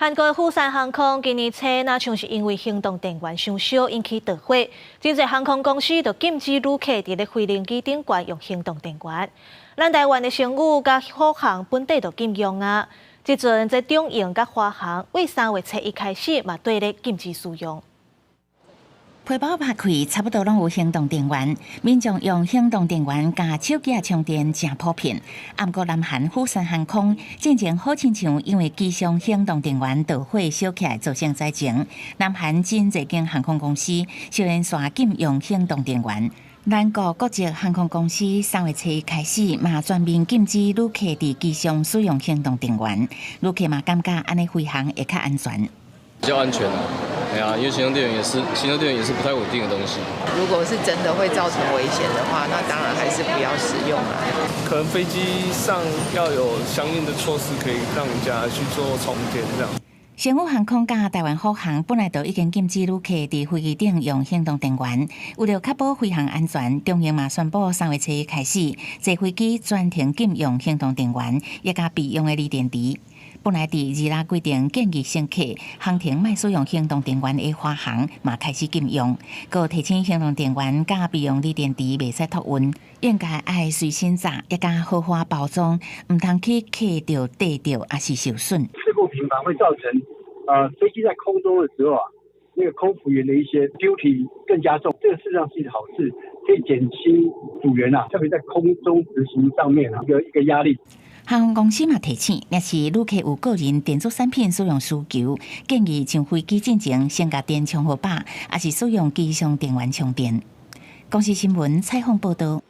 韓國釜山航空今年初，若像是因為行動電源傷燒引起著火，真濟航空公司就禁止旅客佇咧飛行機頂懸用行動電源。咱台灣的星宇佮虎航本底就禁用啊，這陣這長榮佮華航對3月初一開始嘛綴咧禁止使用。皮包拍開，差不多攏有行動電源。民眾用行動電源共手機仔充電誠普遍。毋過南韓釜山航空進前好親像因為機上行動電源著火燒起來造成災情。南韓真濟間航空公司小連續禁用行動電源。南國國際航空公司3月初一開始嘛全面禁止旅客佇機上使用行動電源，旅客嘛感覺按呢飛行會較安全。比較安全啊，對啊，因為行動電源也是行動電源也是不太穩定的東西。如果是真的會造成危險的話，那當然還是不要使用了。可能飛機上要有相應的措施，可以讓人家去做充電這樣。星宇航空佮台灣虎航本來就已經禁止旅客佇飛機頂用行動電源，為著確保飛行安全，長榮嘛宣布3月初一開始，坐飛機全程禁用行動電源，也佮備用的鋰電池。本來佇二六規定建議乘客航程莫使用行動電源的華航嘛開始禁用，閣提醒行動電源佮備用鋰電池袂使託運，應該愛隨身紮，也佮好好包裝，毋通去磕著、跌著，抑是受損。事故頻繁會造成，飛機在空中的時候啊，那個空服員的一些 duty 更加重，這個事實上是一件好事，可以減輕組員啊，特別在空中執行上面啊，一個一個壓力。航空公司嘛提醒，若是旅客有個人電子產品使用需求，建議上飛機進前先共電充好飽，抑是使用機上電源充電。公視新聞採訪報導。